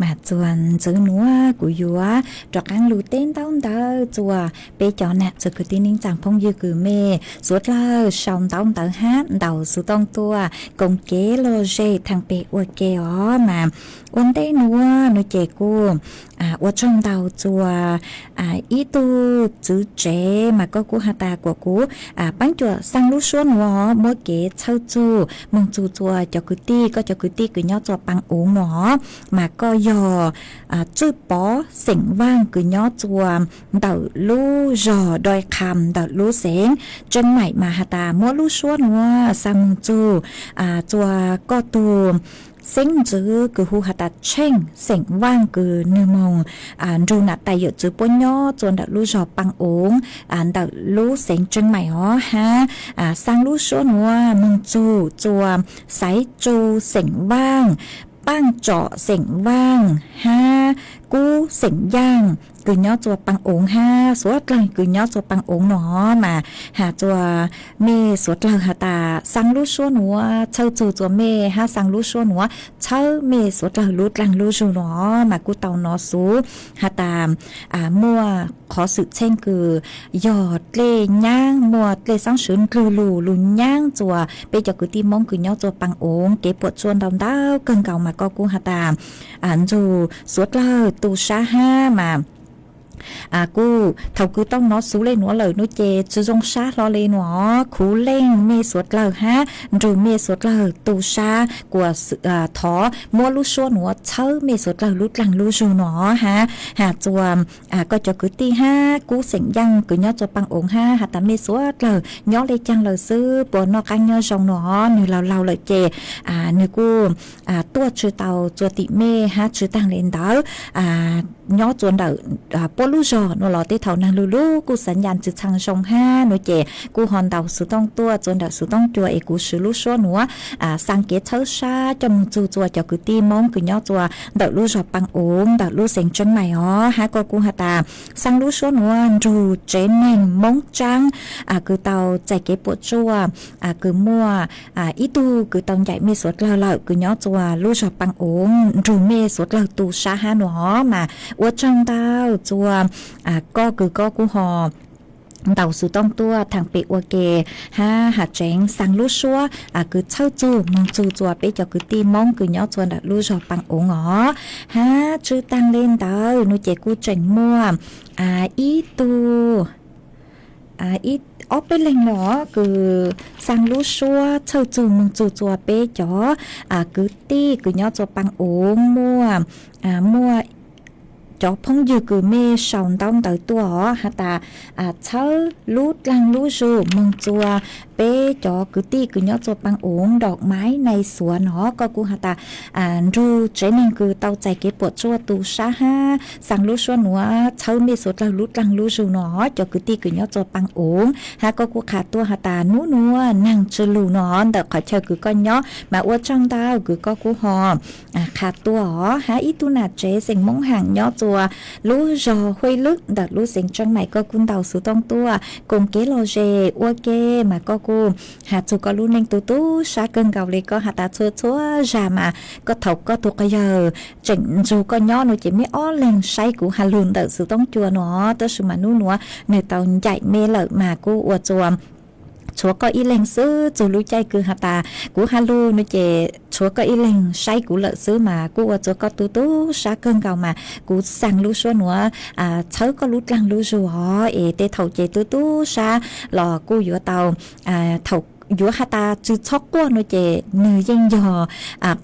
Mas txuas ntxiv nuav kuv yuav rov qaab lug teb ntaub ntawv txuas peb cov nam txiv kwv tij neej tsaa phooj ywg kws mej suav dlawg sau ntaub ntawv hab ntaus xuv tooj tuaj koom kev lom zem thaam peg ua ke os. Mas ua ntej nuav nuav ces kuj ua tsaug ntau txuas ib tug txiv tsev mas koj kuj has tas kuas kuv paab cuam xaa lub suab nuav muab kev txhawb txug moog txug txuas cov kwv tij, koj cov kwv tij kws nyob txuas Paas Uv nuav, mas koj yog Tswj Pov xeem Vaaj kws nyob txuas ntawm lub zog Doi Qham ntawm lub xeev Tseeb Maim mas has tas muab lub suab nuav xaa moog txug txuas koj tug xeeb ntxwv kws hu has tas Tsheej xeem Vaaj kws nwg moog nrug nam tais yawm txwv puab nyob txuas ntawm lub zog Paas Uv ntawm lub xeev Tseeb Maim os hab xaa lub suab nuav moog txug txuas Xaiv Tsu xeem Vaaj, Paaj Tsom xeem Vaaj hab Kub xeem Yaaj kws nyob txuas Paas Uv hab suav dlawg kws nyob txuas Paas Uv nuav mas has txuas mej suav dlawg has tas xaa lub suab nuav txhawb txug txuas mej hab xaa lub suab nuav txhawb mej suav dlawg lub dlaag lub zug nuav mas kuj tau nov xuv has tas muaj qhov xwm txheej kws yog dlej nyaab, muaj dlej xaab swv ndlwg lug lug nyaab txuas peb cov kwv tij Moob kws nyob txuas Paas Uv kev puam tsuaj ntau ntau kawg nkaus mas koj kuj has tas ntxug suav dlawg tu sab hab mas kuj thaum kws tau nov xuv le nuav lawm nuav ces tsi zoo sab hlo le nuav, khuv leej mej suav dlawg hab nrug mej suav dlawg tu sab kuas thov muab lub suab nuav txhawb mej suav dlawg lub dlaag lub zug nuav hab has txuas koj cov kwv tij hab kub xeem yaaj kws nyob txua Paaj Oov hab has tas mej suav dlawg nyob le caag lawm xwb puas noj qaab nyob zoo nuav, nwg laug laug lawm ces nwg kuj tuaj tsi tau txua tim mej hab tsi taag le ntawd nyob txua ntawm puab lub zog nuav los tej thaum naag lug lub kuj xaav ncaas tsi txhaj zoo hab nuav ces kuj ho ntaus xuv tooj tuaj txua ntawm xuv tooj cua es kuv swv lub suab nuav xaa kev txhawb sab coj moog txug txua cov kwv tij Moob kws nyob txua ntawm lub zog Paaj Oov ntawm lub xeev Tsheeb Maim os hab koj kuj has tas xaa lub suab nuav nrug tsev neeg Moob Tsaab kws tau txais kev puam tsuaj kws muaj ib tug kws tau ncaim mej suav dlawg lawm kws nyob txua lub zog Paaj Oov nrug mej suav dlawg tu sab hab nuav mas ua tsaug ntau txua koj kws koj kuj ho ntaus xuv tooj tuaj thaam pem ua ke hab has tseev xaa lub suab kws txhawb txug moog txug txua peb cov kwv tij Moob kws nyob txua ntawm lub zog Paaj Oov os. Hab tsi taag le ntawd nuav ces kuj tseem muaj ib tug ib ob peb leeg nuav kws xaa lub suab txhawb txug moog txug txua peb cov kwv tij kws nyob txua Paaj Oov muaj muaj cov phooj ywg kws mej sau ntaub ntawv tuaj os has tas txhawb lub dlaag lub zug moog txua peb cov kwv tij kws nyob txua Paaj Oov Nrom Maiv Nai Xuav no koj kuj has tas nrug tsev neeg kws tau txais kev puam tsuaj tu sab hab xaa lub suab nuav txhawb mej suav dlawg lub dlaag lub zug no cov kwv tij kws nyob txua Paaj Oov hab koj kuj qha tuaj has tas nub nuav naag tsi lug no ntawm qhov chaw kws koj nyob mas ua tsaug ntau kws koj kuj ho qha tuaj os. Hab ib tug nam tsev xeem Moob Haam nyob txua lub zog Huaj Lwb ntawm lub xeev Tsheeb Maim koj kuj ntaus xuv tooj tuaj koom kev lom zem ua ke mas koj kuj has txug koj lub neej tu tub sab kawg nkaus le koj has tas txhua txhua zag mas koj thaum koj tug quas yawg tseem nrug koj nyob nuav ces mej ob leeg saib kuv has lug ntawm xuv tooj cua nuav tab sis mas nub nuav nwg tau ncaim mej lawm mas kuj ua txua tshuav koj ib leeg xwb txug lub caij kws has tas kuv has lug nuav ces tshuav koj ib leeg saib kuv lawm xwb mas kuj ua txua koj tu tub sab kawg nkaus mas kuv xaa lub suab nuav txhawb koj lub dlaag lub zug os es tej thaum ces tu tub sab los kuj yuav tau thaum yuav has tas tsi txhob quaj nuav ces nwg yeej yog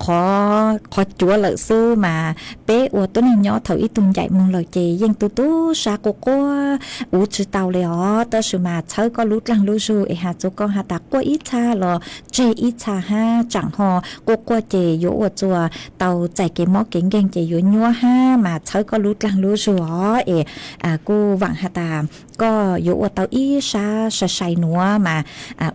qhov cuav lawm xwb mas peb ua tuab neeg nyob thaum ib tug ncaim moog lawm ces yeej tu tub sab quaj quaj ua tsi tau le os tab sis mas txhawb koj lub dlaag lub zug es has txug koj has tas quaj ib txha los tseg ib txha hab tsaam ho quaj quaj ces yuav ua txua tau txais kev mob kev nkeeg ces yuav nyuab hab mas txhawb koj lub dlaag lub zug os es kuj vaam has tas koj yuav ua tau ib sab sai sai nuav mas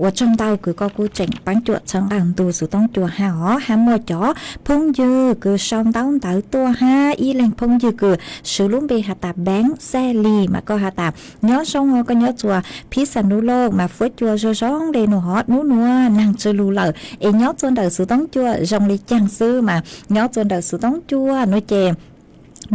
ua tsaug ntau kws koj kuj tseem paab cuam txhawb nqaa ntu xuv tooj cua hab os. Hab muaj cov phooj ywg kws sau ntaub ntawv tuaj hab ib leeg phooj ywg kws swv lub npe has tas Beeb Xaj Lis mas koj has tas nyob zoo os koj nyob txua Phib Xas Nub Looj mas fuab cua zoo zoo le nuav os, nub nuav naag tsi lug lawm es nyob txua ntawm xuv tooj cua zoo le caag xwb mas nyob txua ntawm xuv tooj cua nuav ces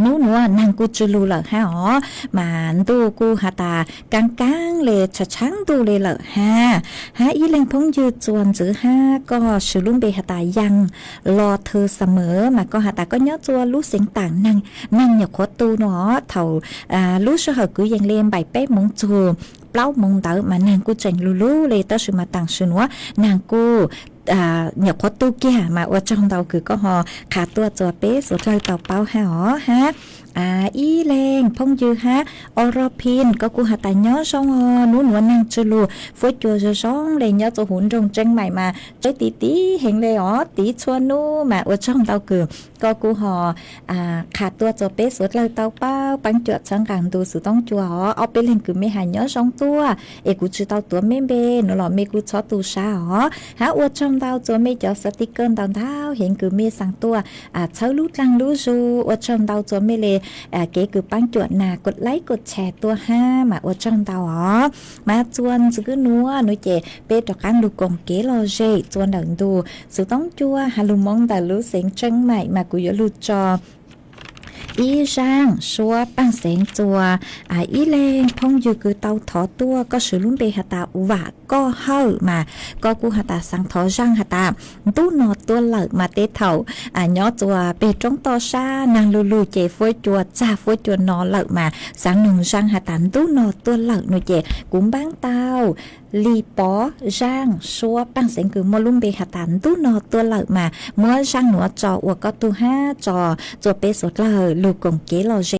nub nuav naag kuj tsi lug lawm hab os mas ntuj kuj has tas kaab kaab le tshaav tshaav ntuj le lawm hab. Hab ib leeg phooj ywg txua ntxiv hab koj swv lub npe has tas Yaas Los Thw Xas Mawv mas koj has tas koj nyob txua lub xeev Taam Neeg, naag nyuam qhuav tu nuav thaum lub sij hawm kwv yees le npaum peb moov txug plaub moov ntawd mas naag kuj tseem lug lug le tab sis mas taam sim nuav naag kuj nyuam qhuav tu kiag mas ua tsaug ntau kws koj ho qha tuaj txua peb suav dlawg tau paub hab os hab. Ib leeg phooj ywg hab Orophim koj kuj has tas nyob zoo os, nub nuav naag tsi lug fuab cua zoo zoo le nyob txua huv nroog Tseeb Maim mas tseb tiv tiv heev le os, tiv txhua nub mas ua tsaug ntau kws koj kuj ho qha tuaj txua peb suav dlawg tau paub paab cuam txhawb nqaa ntu xuv tooj cua os. Ob peb leeg kws mej has nyob zoo tuaj es kuv tsi tau tuav mej npe nuav los mej kuj txhob tu sab os hab ua tsaug ntau txua mej cov xav ti kawg ntau ntau heev kws mej xaa tuaj txhawb lub dlaag lub zug, ua tsaug ntau txua mej le kev kws paab cuam nas kuas laib kuas tshas tuaj hab mas ua tsaug ntau os. Mas txua ntxiv nuav nuav ces peb rov qaab lug koom kev lom zem txua ntawm ntu xuv tooj cua has lug Moob ntawm lub xeev Tseeb Maim mas kuv yuav lug tso ib zaaj suab paaj xeev txuas ib leeg phooj ywg kws tau thov tuaj, koj swv lub npe has tas Vam Koj Hawj mas koj kuj has tas xaav thov zaaj has tas ntub no tuaj lawm mas tej thaum nyob txuas peg roob toj sab naag lug lug ces fuab cua txag fuab cua no lawm mas xaav noog zaaj has tas ntub no tuaj lawm no ces kuv npaab tau li pov zaaj suab paaj xeev kws muaj lub npe has tas ntub no tuaj lawm mas muab zaaj nuav tso ua koj tug hab tso txuas peb suav dlawg lug koom kev lom zem.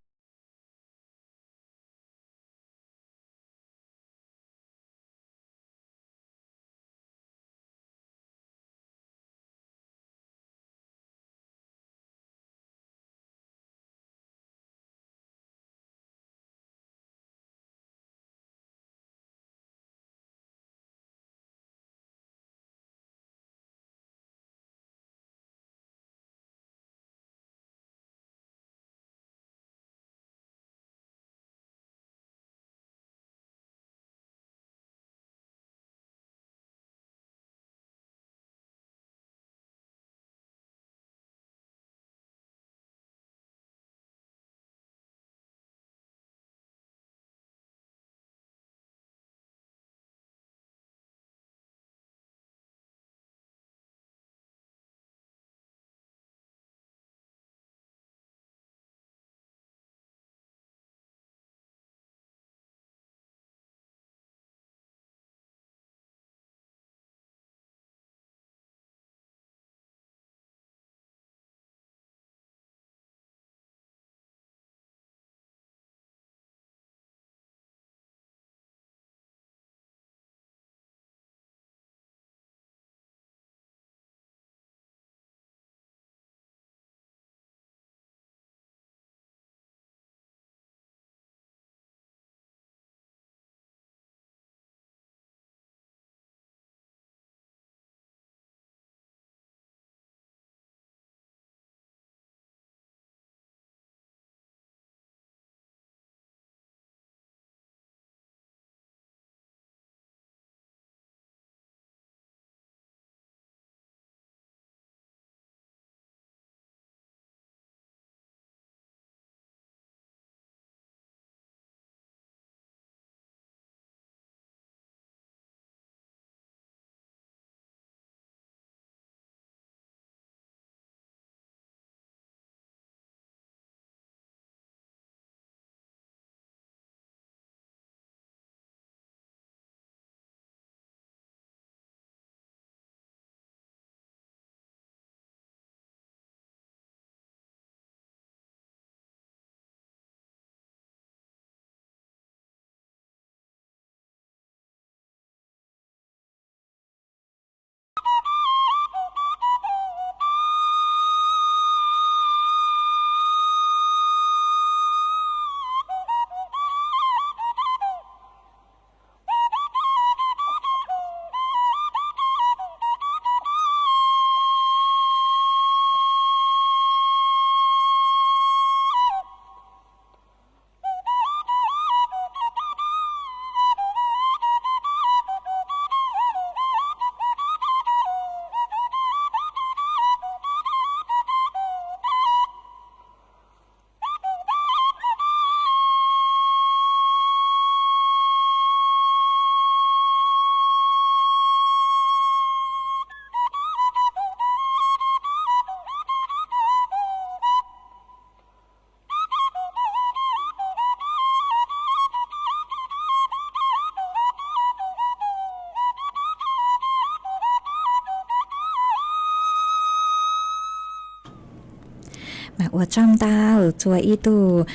Mas ua tsaug ntau txhua ib tug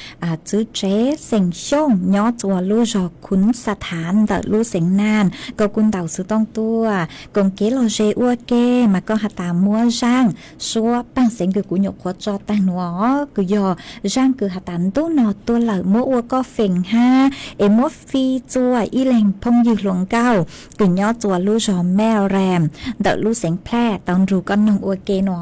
txwv tsev xeem Xyooj nyob txhua lub zog Khun Xa Thav ntawm lub xeev Naj, koj kuj ntaus xov tooj tuaj koom kev lom zem ua ke, mas koj has tas muab zaaj suab paaj xeev kws kuv nyuam qhuav tso taag nuav kws yog zaaj kws has tas ntub no tuaj lawm muab ua koj feem hab es muab fi txhua ib leeg phooj ywg hluas nkauj kws nyob txhua lub zog Meb Ram ntawm lub xeev Plaj tau nrug koj noog ua ke no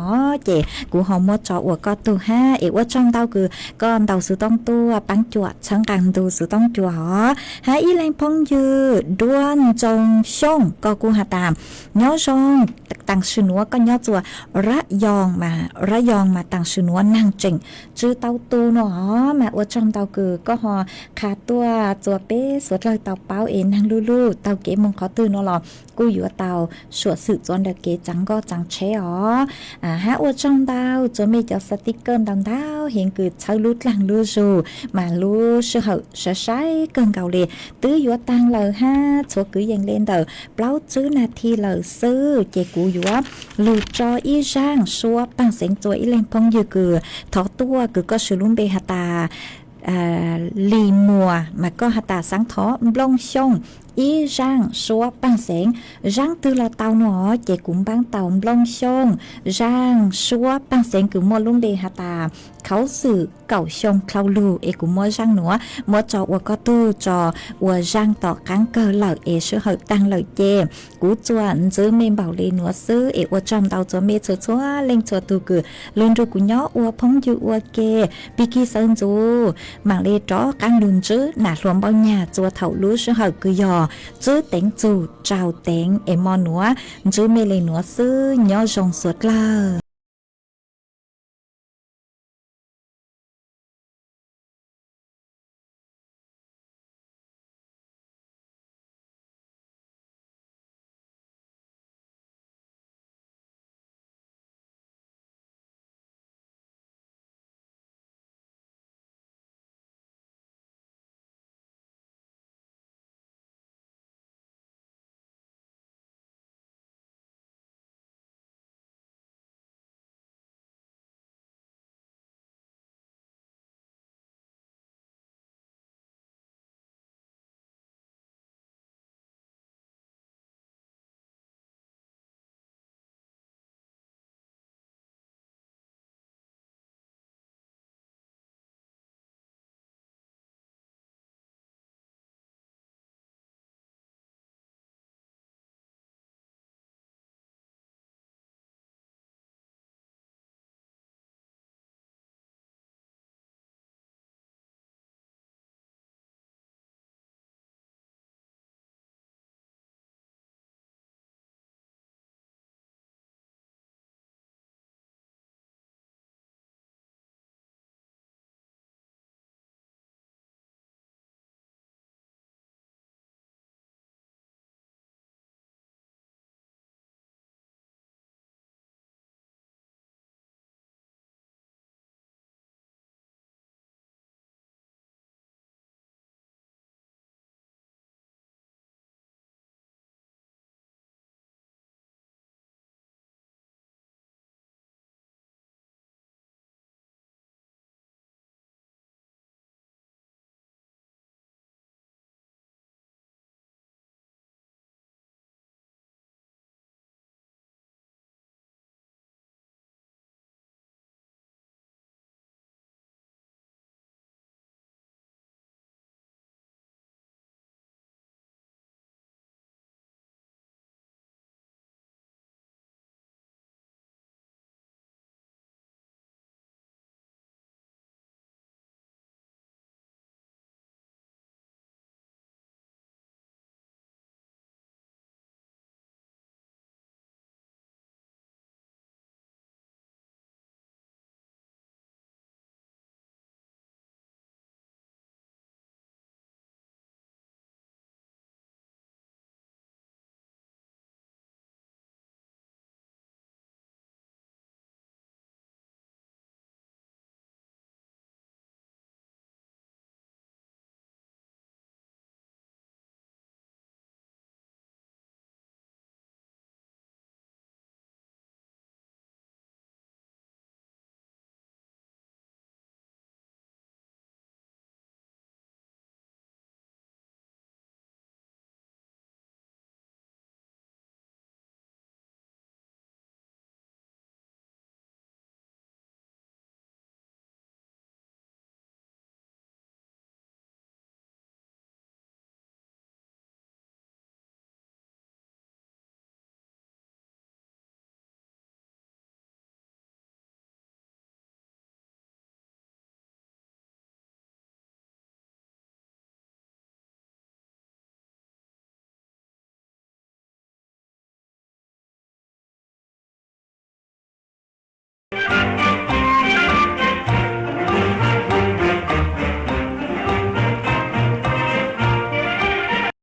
ces kuv ho muab tso ua koj tug Es ua tsaug ntau kws koj ntaus xuv tooj tuaj paab cuam txhawb nqaa ntu xuv tooj cuam os. Hab ib leeg phooj ywg Duab Ntxoo Xyooj, koj kuj has tas nyob zoo, taam sim nuav koj nyob txuas Rab Yoos mas, Rab Yoos mas taam sim nuav naag tseem tsw tau tu no os. Mas ua tsaug ntau kws koj ho qha tuaj txua peb suav dlawg tau paub es naag luj luj taug kev moog qhov twg no los kuj yuav tau suam xwm txuas ntawm kev txaav nkoj txaav tsheb os. Hab ua tsaug ntau txua mej cov sticker ntau ntau heev kws txhawb lub dlaag lub zug mas lub sij hawm sai sai kawg nkaus le. Twb yuav taag lawm hab txhua kwv yees le ntawm plaub tsib nas this lawm xwb ces kuv yuav lug tso ib zaaj suab paaj xeev txua ib leeg phooj ywg kws thov tuaj kws koj swv lub npe has tas Lis Muas mas koj has tas xaav thov Nplooj Xyooj ib zaaj suab paaj xeev. Zaaj twg los tau no ces kuv npaab tau Nplooj Xyooj zaaj suab paaj xeev kws muaj lub npe has tas Khaub Xwm Kaum Xyoo Dlhau Lug es kuv muab zaaj nuav muab tso ua koj tug tso ua zaaj tom qaab kawg lawm es sij hawm taag lawm ces kuv txuas ntxiv mej npaum le nuav xwb es ua tsaug ntau txua mej txhua txhua leej txhua tug kws lug nrug kuv nyob ua phooj ywg ua ke. Pig kig sawv ntxuv maam le rov qaab lug ntsib nam hluas npauj nyag txua thaum lub sij hawm kws yog tsib teev txug rau teev es mo nuav ntsib mej le nuav xwb, nyob zoo suav dlawg.